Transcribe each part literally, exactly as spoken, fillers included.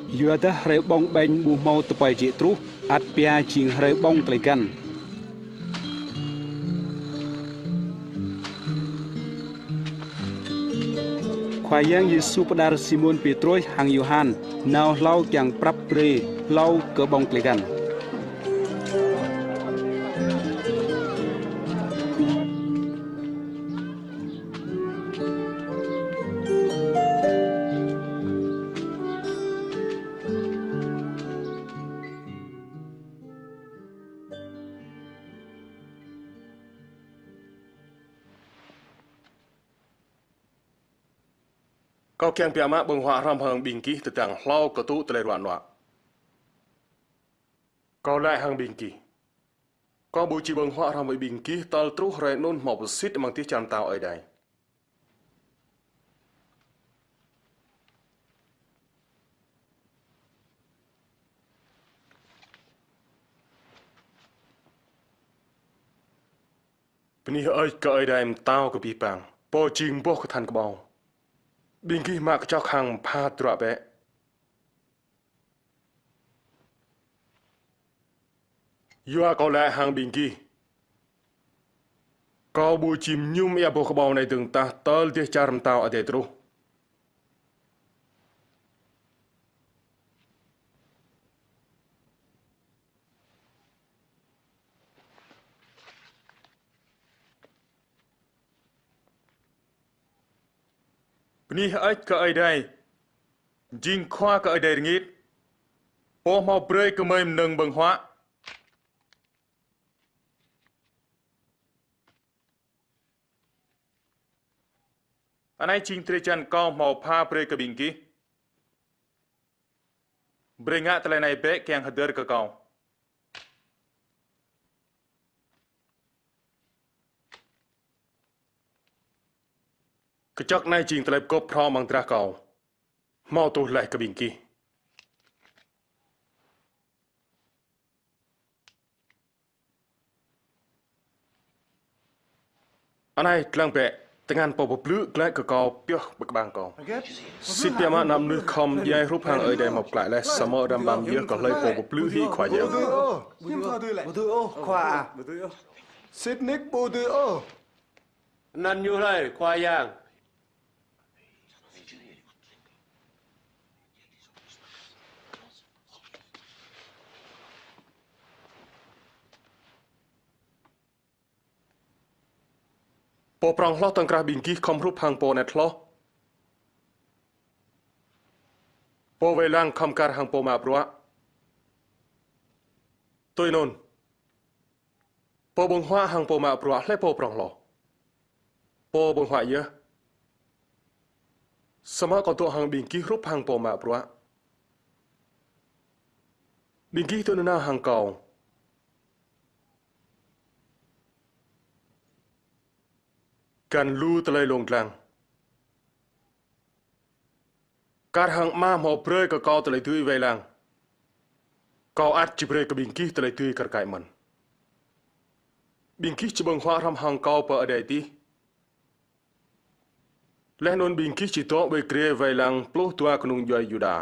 Yua dah hrơi ƀơ̆ng ƀañ ƀu hmâo tơpai jĕ truh, ăt pia jing hrơi ƀơ̆ng tơlơi găn. Khua Yang Yêsu pơđar Simôn Pêtrôs hăng Yôhan nao hlâo kiăng prăp brơi hlâo kơ ƀơ̆ng tơlơi găn. Kâo kiăng biă mă ƀơ̆ng huă hrŏm hăng ƀing gih tơdang hlâo kơ tŭ tơlơi ruă nuă. Kâo laĭ hăng ƀing gih, kâo ƀu či ƀơ̆ng huă hrŏm hăng ƀing gih tơl truh hrơi anŭn hmâo pơsit amăng dêh čar pơtao Ơi Adai. Bơni hơơč kơ Ơi Adai pơtao kơ abih bang, Pô jing boh kơthan kơƀâo. Ƀing gih mă kơčŏk hăng pha tơdruă bĕ. Yua kâo laĭ hăng ƀing gih, kâo ƀu či mơñum ia boh kơƀâo anai dơ̆ng tah tơl dêh čar pơtao adai truh. Bơni hơơč kơ Ơi Adai, jing Khua kơ Ơi Adai rơngit, Pô hmâo brơi kơ mơi mơnơ̆ng ƀơ̆ng huă. Anai jing drơi jan kâo hmâo pha brơi kơ ƀing gih. Brơi ngă tơlơi anai bĕ kiăng hơdơr kơ kâo. Kơčŏk anai jing tơlơi pơgop phrâo amăng drah kâo, hmâo tuh laih kơ ƀing gih. Anai, lăng bĕ, tơngan Pô pơblư̆ glaĭ kơ kâo pioh ƀơi kơƀang kâo. Sĭt biă mă ană mơnuih khŏm djai hrup hăng Ơi Adai hmâo pơklaih laih, samơ̆ răm ƀăm yơh kơ hlơi Pô pơblư̆ hĭ Khua Yang. Ƀu dưi ôh, Khua ah. Sĭt nik ƀu dưi ôh. Anăn ñu hlơi, Khua Yang? Pô prŏng hloh tŏng krah ƀing gih khŏm hrup hăng pô anet hloh. Pô wai lăng khŏm kar hăng pô mă bruă. Tui anŭn, pô ƀơ̆ng huă hăng pô mă bruă hlơi pô prŏng hloh? Pô ƀơ̆ng huă yơh. Samơ̆ kâo dŏ hăng ƀing gih hrup hăng pô mă bruă. Ƀing gih dŏ nanao hăng kâo găn lu tơlơi lông dlăng. Kar hăng Ama hmâo brơi kơ kâo tơlơi dưi wai lăng, kâo ăt či brơi kơ ƀing gih tơlơi dưi kar kaĭ mơ̆n. Ƀing gih či ƀơ̆ng huă hrŏm hăng kâo pơ adai adih. Laih anŭn ƀing gih či dŏ ƀơi grê wai lăng pluh dua kơnung djuai Yuđa.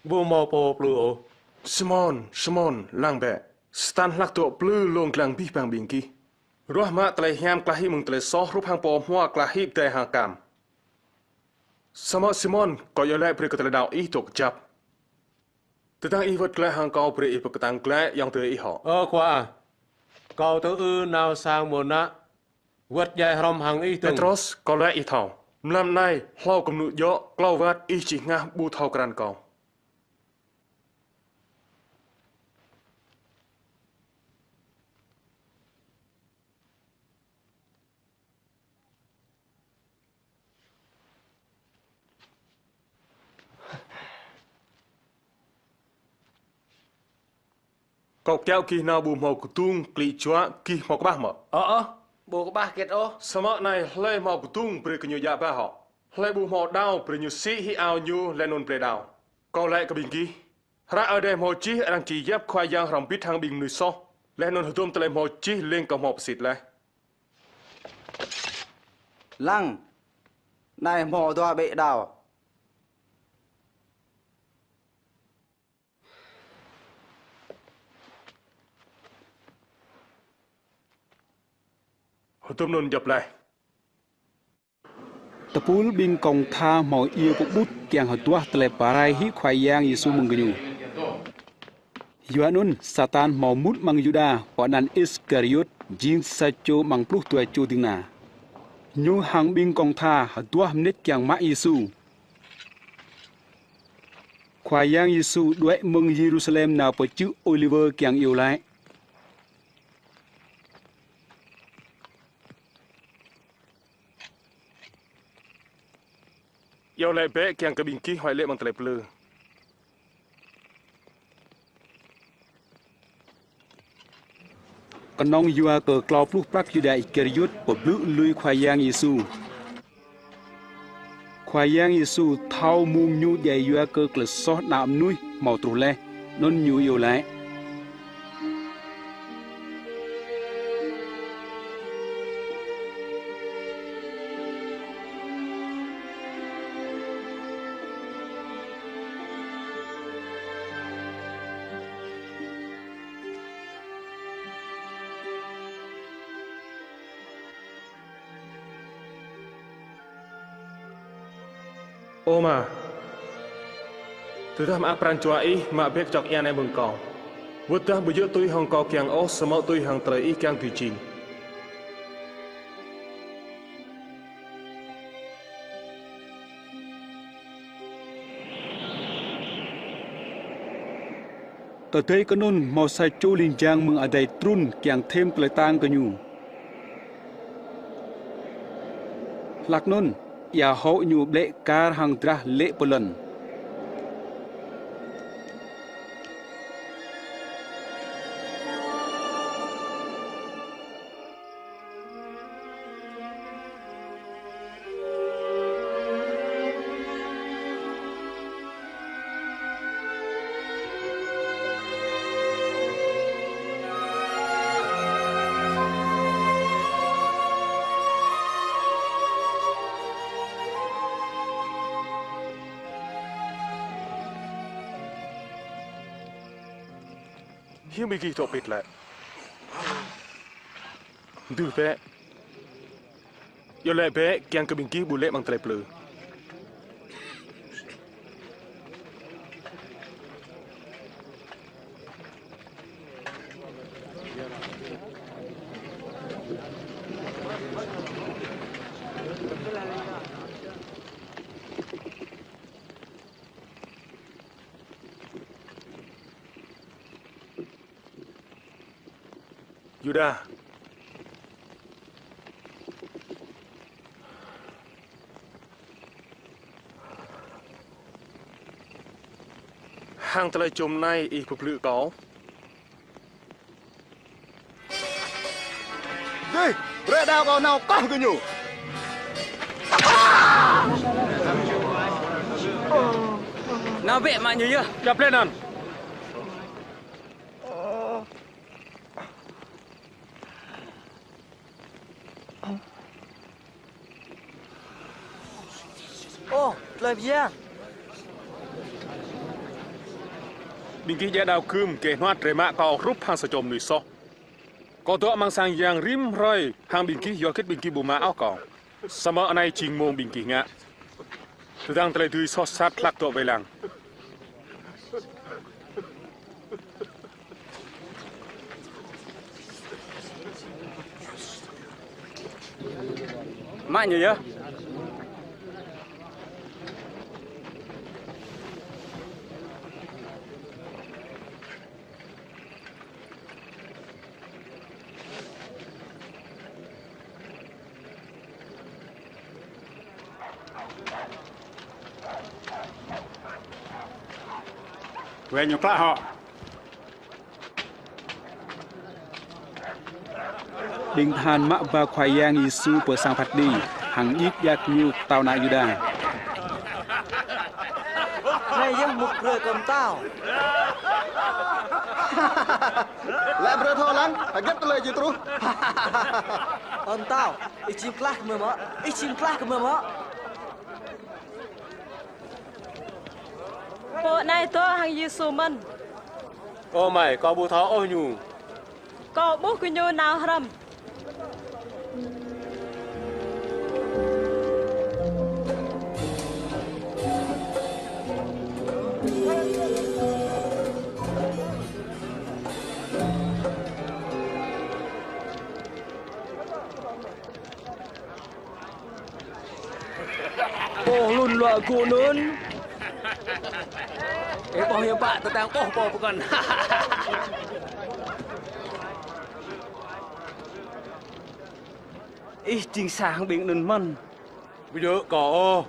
Ƀu hmâo pô plư ôh. Simôn, Simôn, lăng bĕ. Satan hlak dŏ plư lông dlăng abih bang ƀing gih. Ruah mă tơlơi hiam klah hĭ mơ̆ng tơlơi soh hrup hăng pô hmua klah hĭ pơdai hăng akam. Samơ̆ Simôn, kâo iâu laĭ brơi kơ tơlơi đaŏ ih dŏ kơjăp. Tơdang ih wơ̆t glaĭ hăng kâo brơi ih pơkơtang glaĭ ayŏng adơi ih hŏ. Ơ Khua ah, kâo tơ ư nao sang mơnă wơ̆t djai hrŏm hăng ih dơ̆ng. Pêtrôs, kâo laĭ ih thâo. Mlam anai, hlâo kơ mơnŭ djŏ, klâo wơ̆t ih či hngah ƀu thâo krăn kâo. Kâo kiaŏ gih nao ƀu hmâo kơdŭng klĭ juă, gih hmâo kơƀah mơ̆? Ơ ơ, ƀu kơƀah hơget ôh. Samơ̆ anai hlơi hmâo kơdŭng brơi kơ ñu djă ba hŏ. Hlơi ƀu hmâo đao brơi ñu sĭ hĭ ao ñu laih anŭn blơi đao. Kâo laĭ kơ ƀing gih, hră Ơi Adai hmâo čih arăng či yap Khua Yang hrŏm hơbĭt hăng ƀing mơnuih soh, laih anŭn hơdôm tơlơi hmâo čih lêng kơ hmâo pơsit laih. Lăng, anai hmâo dua ƀĕ đao. Hơdôm anŭn djŏp laih. Tơpul ƀing kông tha hmâo iâu pơƀut kiăng hơduah tơlơi pơrai hĭ Khua Yang Yêsu mơ̆ng gơñu. Yua anŭn Satan hmâo mŭt amăng Yuđa, pô anăn Iskariôt, jing sa čô amăng pluh dua čô ding kơna. Ñu hăng ƀing kông tha hơduah mơneč kiăng mă Yêsu. Khua Yang Yêsu đuaĭ mơ̆ng Yêrusalem nao pơ čư̆ Ôliwơ kiăng iâu laĭ: Iâu laĭ bĕ kiăng kơ ƀing gih huăi lê̆ amăng tơlơi plư. Kơnơ̆ng yua kơ klâo pluh prăk Yuđa Iskariôt pơblư̆ lui Khua Yang Yêsu. Khua Yang Yêsu thâo mông ñu djai yua kơ tơlơi soh ană mơnuih hmâo truh laih, anŭn ñu iâu laĭ: Ơ Ama, tơdah mơak pran jua Ih, mă bĕ kơčŏk ia anai mơ̆ng kâo. Wơ̆t tơdah ƀu djơ̆ tui hăng kâo kiăng ôh, samơ̆ tui hăng tơlơi Ih kiăng dưi jing. Tơdơi kơ anŭn hmâo sa čô ling jang mơ̆ng adai trŭn kiăng thêm tơlơi tang kơ ñu. Hlak anŭn, ia hŏ ñu ƀlĕ kar hăng drah lê̆ pơ lŏn. Hiư̆m ƀing gih dŏ pĭt lĕ? Dưh bĕ. Iâu laĭ bĕ kiăng kơ ƀing gih ƀu lê̆ amăng tơlơi plư. Yuđa. Hăng tơlơi čum anai ih pơblư̆ kâo? Dih, brơi đao kâo nao koh gơñu. Nao bĕ mă ñu yơh. Djŏp lĕ anŭn. Ơ, tơlơi pơyang. Ƀing gih djă đao gưm kơ hnuăt rai mă kâo hrup hăng sa čô mơnuih soh. Kâo dŏ amăng sang yang rĭm hrơi hăng ƀing gih yua hơget ƀing gih ƀu mă ôh kâo. Samơ̆ anai jing mông ƀing gih ngă. Tơdang tơlơi dưi soh sat hlak dŏ wai lăng. Mă ñu yơh. Wai ñu klă hŏ. Ƀing tơhan mă ba Khua Yang Yêsu pơ sang phat kơđi, hăng djik djak Ñu pơtao ană Yuđa. Anai yơh mŭk brơi kơ pơtao. Lĕ brơi thâo lăng, hơget tơlơi či truh. Ơ pơtao, ih či pơklaih kơ mơ̆ mơ̆? Ih či pơklaih kơ mơ̆ mơ̆? Pô anai dŏ hăng Yêsu mơ̆n. Ơ amai, kâo ƀu thâo ôh ñu. Kâo ƀuh gơñu nao hrŏm. Kơ anŭn. Ih ƀuh hiư̆m pă tơdang ƀuh pô pơkŏn. Ih jing sa hăng ƀing anŭn mơ̆n. Ƀu djơ̆ kâo ôh.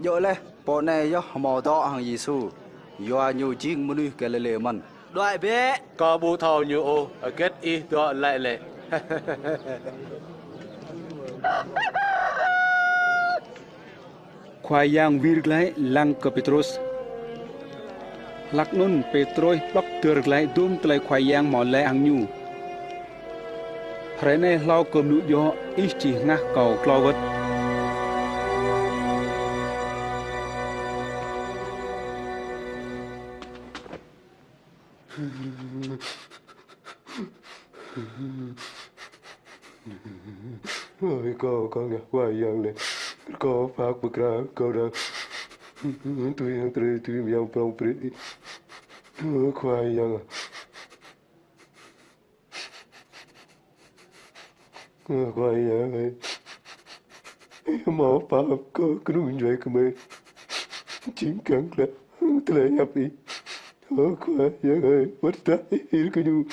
Djơ̆ laih, pô anai yơh hmâo dŏ hăng Yêsu, yua ñu jing mơnuih Galilê mơ̆n. Đuaĭ bĕ. Kâo ƀu thâo ñu ôh, hơget ih dŏ laĭ lĕ? Khua Yang wir glaĭ lăng kơ Pêtrôs. Hlak anŭn Pêtrôs ƀlŏk dơr glaĭ dôm tơlơi Khua Yang hmâo laĭ hăng ñu: Hrơi anai hlâo kơ mơnŭ djŏ, ih či hơngah kâo klâo wơ̆t. Ơi, kâo, kâo ngă Khua Yang lĕ. Kâo pơkra, kâo đa tui hăng tơlơi tui mơyang prŏng prĭ. Ơ Khua Yang. Ơ Khua Yang ơi, hmâo pap kơ kơnung djuai kơmơi. Jing kiăng klă tơlơi hiăp Ih. Ơ Khua Yang ơi, wơ̆t tơdah Ih hil kơ ñu,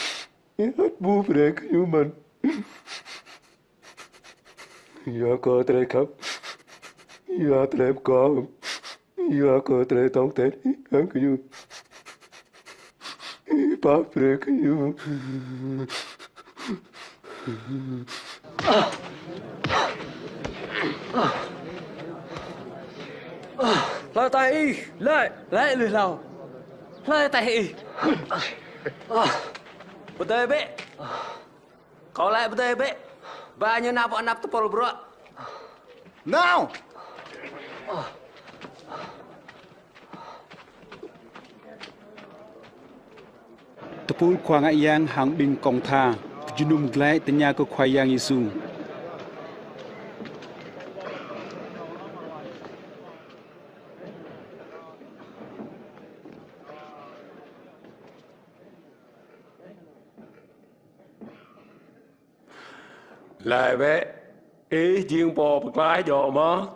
Ih ăt ƀu brơi kơ ñu mơ̆n. Yua kơ tơlơi khăp, yua tơlơi pơkŏn, yua kơ tơlơi tŏng ten hăng kơ ñu. Pap brơi kơ ñu. Hlơi taih ih, laĭ, laĭ lui hlâo. Hlơi taih ih? Pơdơi bĕ. Kâo laĭ pơdơi bĕ, ba ñu nao pơ anăp tơpul bruă. Nao! Tơpul khua ngă yang hăng ƀing kông tha kơjơnum glaĭ tơña kơ Khua Yang Yêsu. Laĭ bĕ, ih jing Pô Pơklaih djơ̆ mơ̆?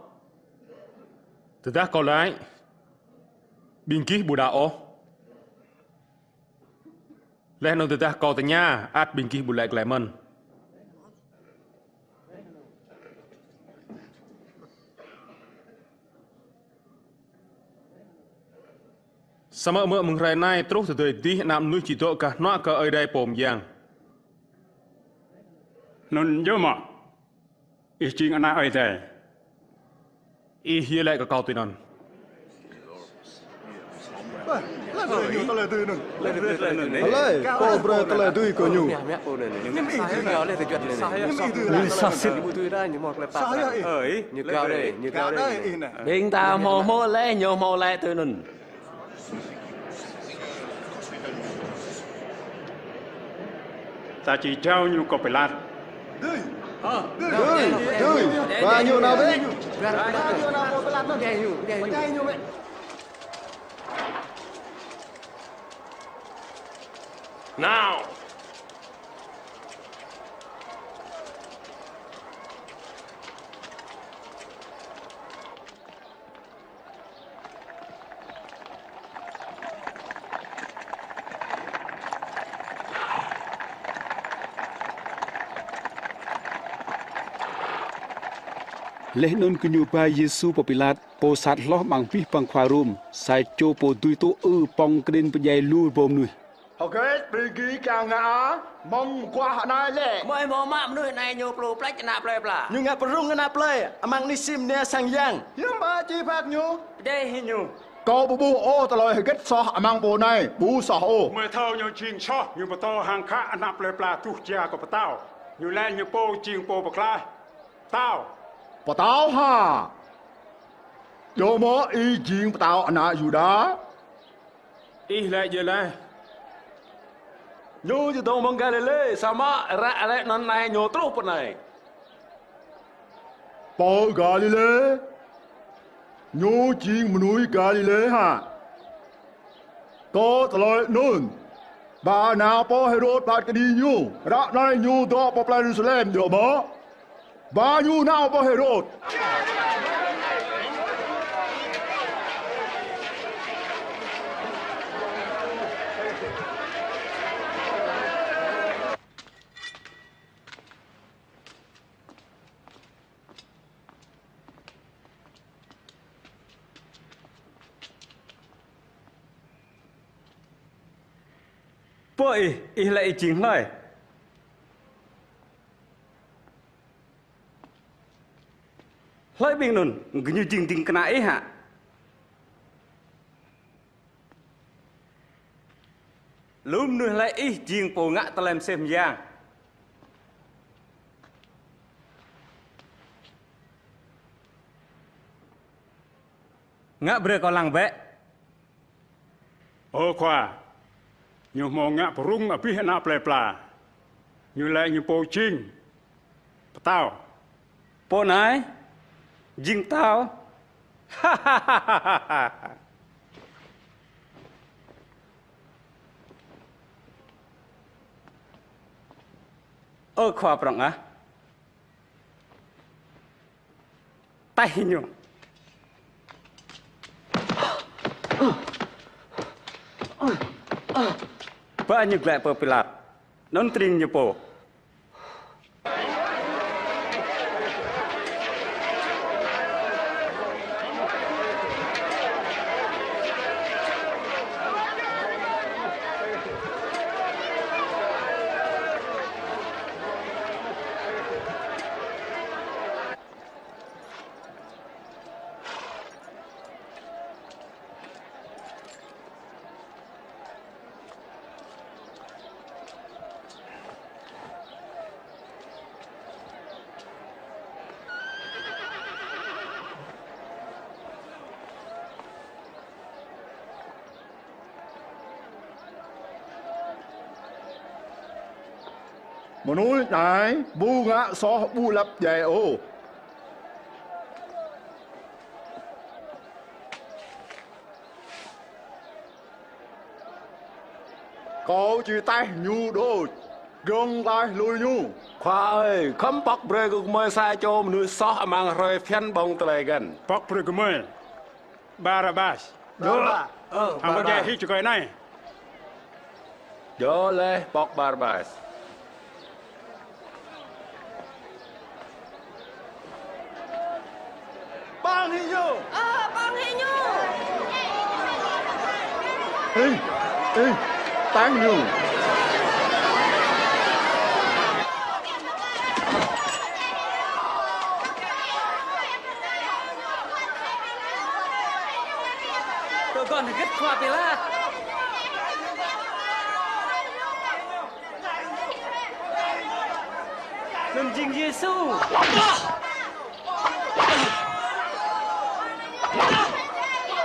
Tơdah kâo laĭ, ƀing gih ƀu đaŏ ôh. Laih anŭn tơdah kâo tơña, ăt ƀing gih ƀu laĭ glaĭ mơ̆n. Samơ̆ mơ̆ng hrơi anai truh tơdơi adih Ană Mơnuih či dŏ gah hnuă kơ Ơi Adai Pô Mơyang. Anŭn djơ̆ mơ̆ ih jing Ană Ơi Adai? Ih yơh laĭ kơ kâo tui anŭn. Hlơi, pô brơi tơlơi dưi kơ ñu? Ñu sa sĭt. Ƀing ta hmâo hmư̆ laih ñu hmâo laĭ tui anŭn. Ta či jao ñu kơ Pilat. Dưi, dưi, ba ñu nao bĕ. Nao. Laih anŭn gơñu ba Yêsu pơ Pilat, pô sat hloh amăng abih bang khua Rôm, sa čô pô dưi tŭ ư pŏng kơđĭn pơdjai lu rơbâo mơnuih. Hơget ƀing gih kiăng ngă mơguah anai lĕ? Mơi hmâo mă mơnuih anai ñu plư pleč ană plơi pla. Ñu ngă pơrŭng ană plơi amăng anih sim bơnia sang yang. Hiư̆m pă či phat ñu? Pơdjai hĭ ñu. Kâo ƀu ƀuh ôh tơlơi hơget soh amăng pô anai, ƀu soh ôh. Mơi thâo ñu jing soh, ñu pơtô hăng khă ană plơi pla tuh jia kơ pơtao. Ñu laĭ ñu pô jing Pô Pơklaih. Pơtao. Pơtao hă? Djơ̆ mơ̆ ih jing pơtao ană Yuđa? Ih laĭ djơ̆ laih. Ñu či dŏ mơ̆ng Galilê, samơ̆ ră lĕ anŭn anai ñu truh pơ anai. Pơ Galilê? Ñu jing mơnuih Galilê hă? Kơ tơlơi anŭn, ba nao pơ Hêrôd phat kơđi ñu, ră anai ñu dŏ pơ plei Yêrusalem djơ̆ mơ̆? Ba ñu nao pơ Hêrôd. Pơ ih, ih laĭ ih jing hlơi? Hlơi ƀing anŭn, gơñu jing ding kơna ih hă? Lu mơnuih laĭ ih jing pô ngă tơlơi mơsêh mơyang. Ngă brơi kâo lăng bĕ. Ơ khua, ñu hmâo ngă pơrŭng abih ană plei pla. Ñu laĭ ñu pô jing pơtao. Pô anai jing pơtao. Ơ khua prŏng ah. Taih ñu. Ba ñu glaĭ pơ Pilat, anŭn tring ñu pô. Mơnuih anai ƀu ngă soh ƀu lăp djai ôh. Kâo či taih ñu đôč, giŏng laih lui ñu. Khua ơi, khŏm pŏk brơi kơ gơmơi sa čô mơnuih soh amăng hrơi phiăn ƀơ̆ng tơlơi găn. Pŏk brơi gơmơi Barabas. Barabas. Ơ, hăng Barabas. Pơdjai hĭ čơkơi anai. Djơ̆ laih pŏk Barabas. Păng hĭ ñu. Ơ, păng hĭ ñu. Ih, ih, taih ñu. Tơgŏn hơgĕt khua Pilat. Anŭn jing Yêsu.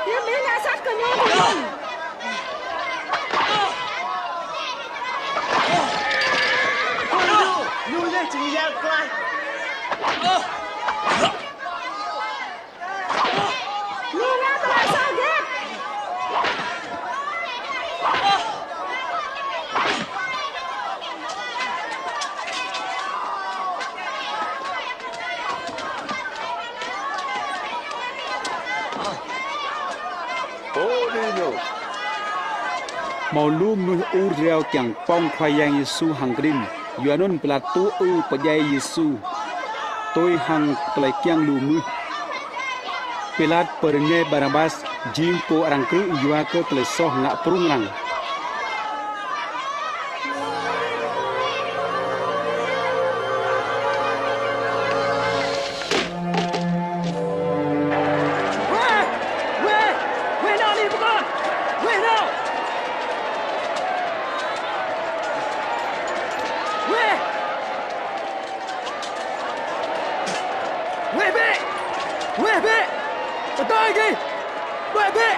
Yơh, mĭn ngă sat kơ ñu. Ñu, ñu yơh jing yang klaih. Ñu ngă tơlơi soh hơgĕt. Hmâo lu mơnuih ur jrao kiăng pŏng Khua Yang Yêsu hăng kơđĭn. Yua anŭn Pilat tŭ ư pơdjai Yêsu tui hăng tơlơi kiăng lu mơnuih. Pilat pơrơngiă Barabas jing pô arăng krư̆ yua kơ tơlơi soh ngă pơrŭng arăng. Weh! Weh! Weh nao anai pơkŏn! Weh nao! Weh! Weh bĕ! Weh bĕ! Pơdơi gih! Weh bĕ!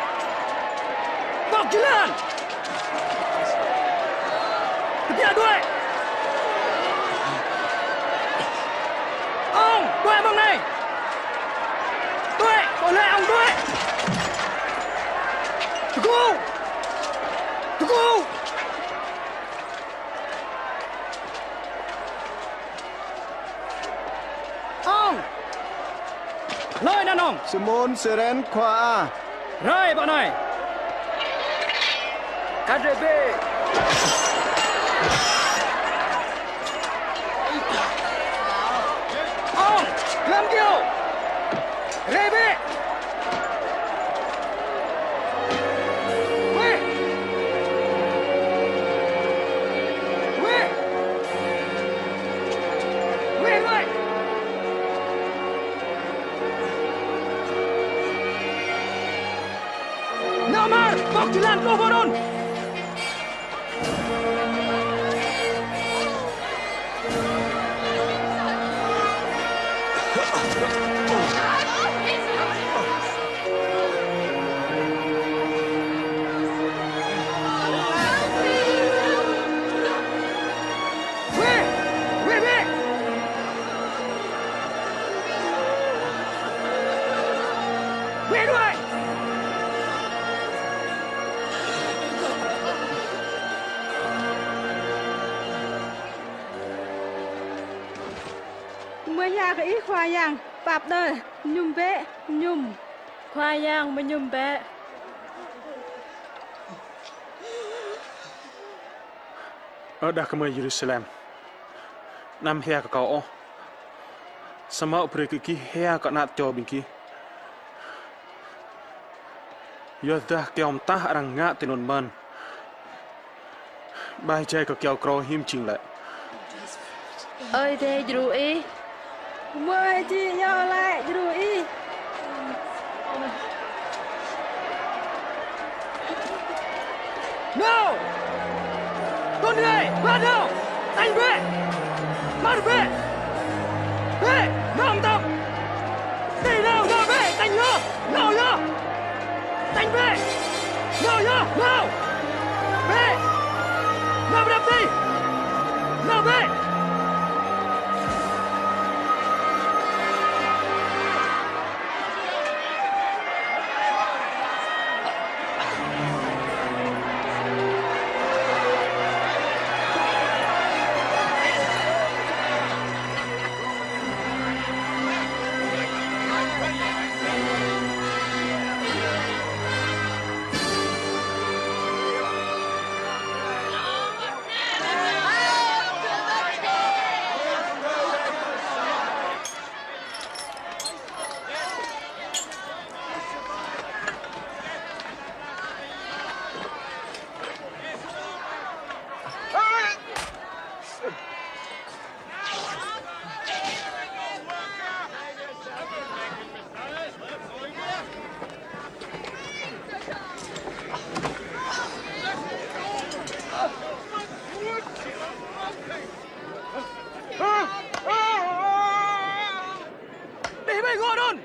Pŏk jơlan! Đuaĭ! Ong, đuaĭ mơ̆ng anai! Đuaĭ, kâo laĭ ong đuaĭ! Tơgŭ! Tơgŭ! Ong! Hlơi anăn ong? Simôn Sirên, khua ah. Rai pơ anai. Khăt rai bĕ. Ong! Glăm kơyâo! Rai bĕ! Weh! Weh! Weh, weh! Nao mơ̆n, bŏk jơlan truh pơ anŭn! Weh! Weh, weh! Weh đuaĭ! Mơ̆ hiam kơ Ih Khua Yang, pap đơi, mơñum bĕ, mơñum. Khua Yang, mơñum bĕ. Ơ đah kơmơi Yêrusalem, anăm hia kơ kâo ôh. Samơ̆ brơi kơ gih hia kơ ană tơčô ƀing gih. Yua dah kơyâo mơtah arăng ngă tui anŭn mơ̆n, ƀai jai kơ kơyâo krô hiam jing lĕ. Ơi Adai djru ih. Mơi či iâu laĭ djru ih. Nao! Tơl anai, ƀă nao! Tañ bĕ! Mơ̆r bĕ! Bĕ! Nao mơtam! Ti nao, nao bĕ! Tañ yơh! Nao yơh! Tañ bĕ! Nao yơh! Nao! Bĕ! Nao pơ anăp ti! Nao bĕ! Đih ƀing gơ̆ anŭn!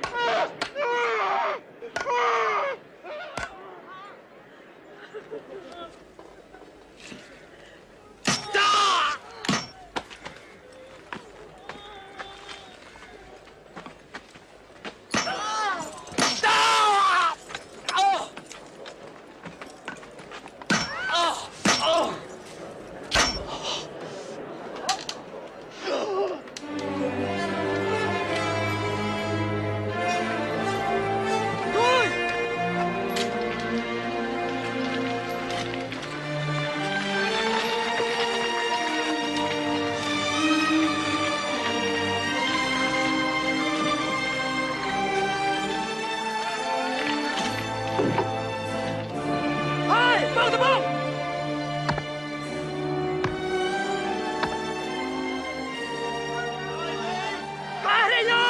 Hai, pơ̆ng tơpơ̆ng! Pah rĕ ñu!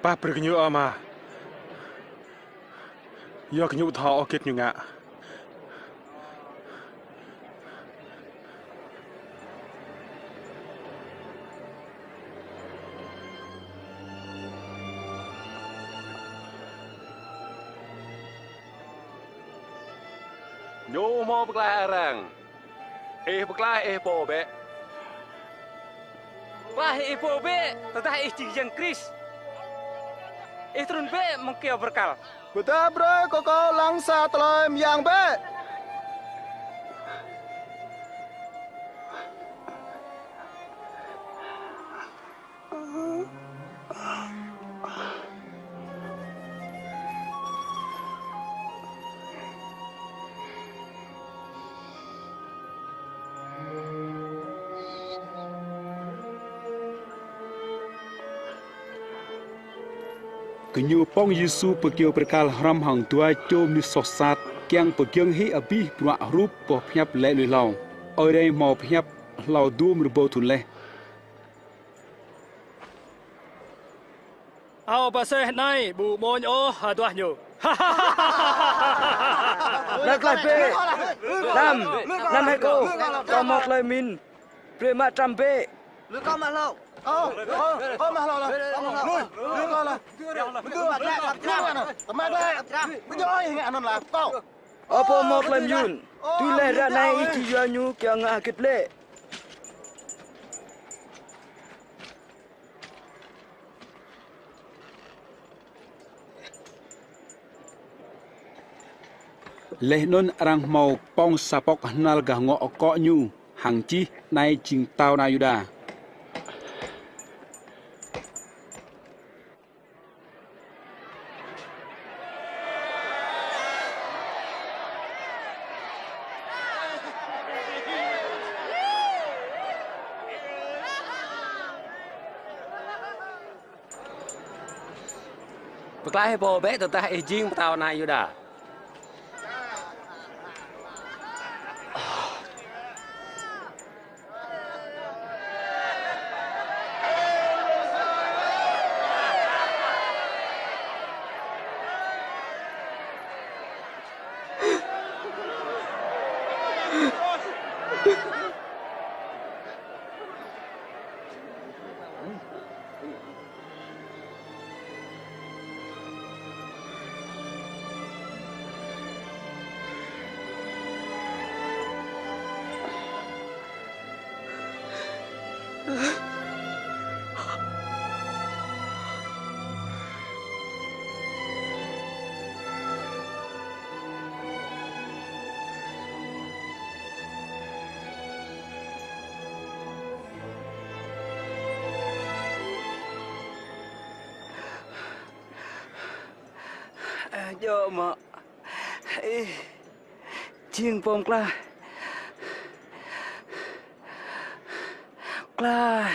Pap brơi kơ ñu, Ama. Yua kơ ñu ƀu thâo ôh hơget ñu ngă. Ñu hmâo pơklaih arăng. Ih pơklaih ih pô bĕ. Pơklaih ih pô bĕ, tơdah ih jing Yang Krist. Ih trŭn bĕ mơ̆ng kơyâo bơrkal. Pơdah brơi kơ kâo lăng sa tơlơi mơyang bĕ. Gơñu pŏng Yêsu pơ kơyâo bơrkal hrŏm hăng dua čô mơnuih soh sat, kiăng pơgiŏng hĭ abih bruă hrup boh pơhiăp laĭ lui hlâo: Ơi Adai hmâo pơhiăp hlâo dôm rơbâo thŭn laih. Ao pơseh anai ƀu amoñ ôh hơduah ñu. Anăm klaih bĕ. Anăm, anăm hĕ kâo. Kâo hmâo tơlơi pơmĭn. Brơi mă tram bĕ. Lui kâo mă hlâo. Kâo, kâo, kâo mă hlâo lah. Lui, lui kâo lah. Mă glaĭ, mă glaĭ. Mă glaĭ. Mă glaĭ, ngă anŭn lah. Kâo. Ơ pô hmâo tơlơi mơyun. Tui laih ră anai ih či yua ñu kiăng ngă hơget lĕ? Laih anŭn arăng hmâo pŏng sa pŏk hnal gah ngŏ akŏ ñu, hăng čih: Anai jing Pơtao Ană Yuđa. Pơklaih ih pô bĕ tơdah ih jing Pơtao Ană Yuđa. Ơ, djơ̆ mơ̆ ih jing pô pơklaih. Pơklaih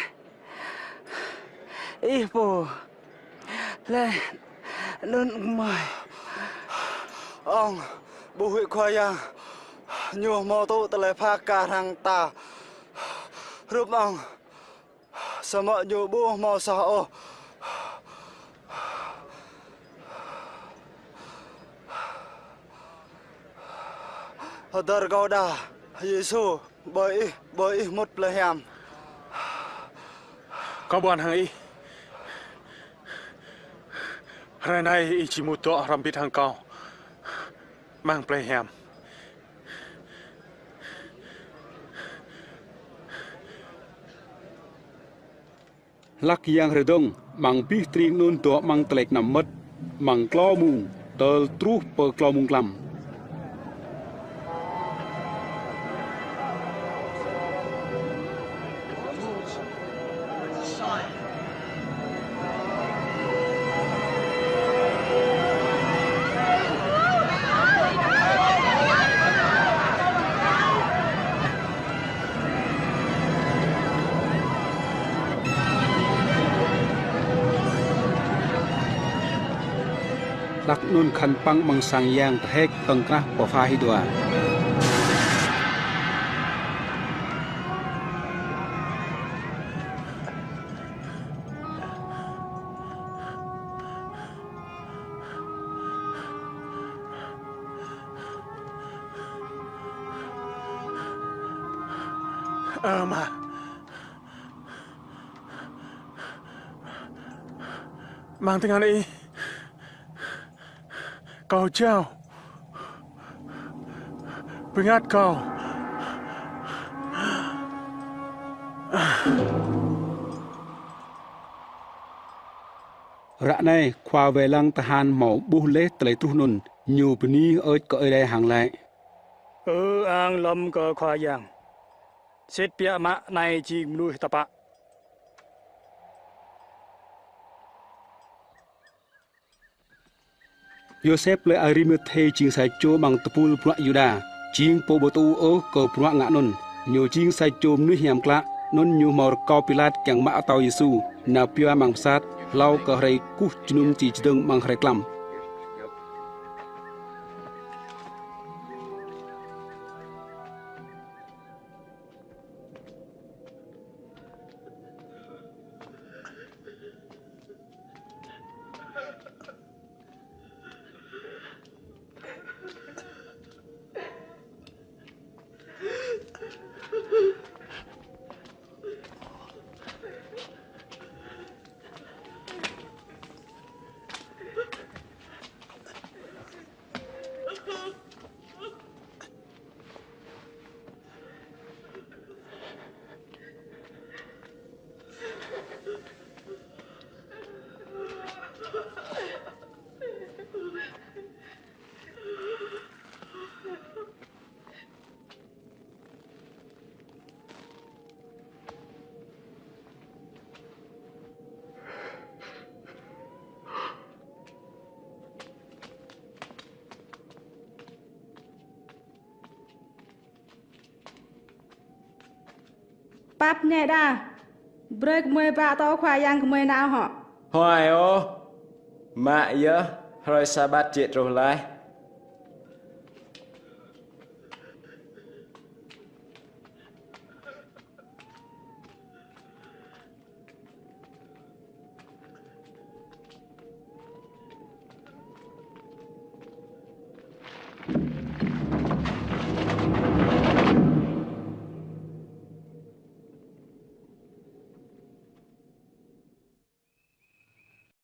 ih pô laih anŭn mơ̆. Ŏng, ƀuh huĭ Khua Yang, ñu hmâo tŭ tơlơi pha kar hăng ta. Hrup ŏng, samơ̆ ñu ƀu hmâo soh ôh. Hơdơr kâo đa, Yêsu, ƀơi ih, ƀơi ih mŭt plei hiam. Kâo ƀuăn hăng ih. Hrơi anai ih či mŭt dŏ hrŏm hơbĭt hăng kâo amăng plei hiam. Hlak yang hrơdơ̆ng, amăng abih tring anŭn dŏ amăng tơlơi kơnăm mơmŏt, amăng klâo mông tơl truh pơ klâo mông tlam. Hlak anŭn khăn păng amăng sang yang tơhek tơ̆ng krah pơpha hĭ dua. Ơ Ama, amăng tơngan Ih kâo jao. Bơngăt kâo. Ră anai, khua wai lăng tơhan hmâo ƀuh laih tơlơi truh anŭn, ñu bơni hơơč kơ Ơi Adai hăng laĭ: Ư ang lŏm kơ Khua Yang. Sĭt biă mă anai jing mơnuih tơpă. Yôsep plơi Arimathê jing sa čô amăng tơpul bruă Yuđa, jing pô ƀu tŭ ôh kơ bruă ngă anŭn. Ñu jing sa čô mơnuih hiam klă, anŭn ñu hmâo rơkâo Pilat kiăng mă atâo Yêsu, nao pioh amăng pơsat, hlâo kơ hrơi kơkuh jơnum či čơdơ̆ng amăng hrơi klăm. Pap ñe đa, brơi gơmơi ba atâo Khua Yang gơmơi nao hŏ. Huai ôh, mă yơh, hrơi Sabat jĕ truh laih.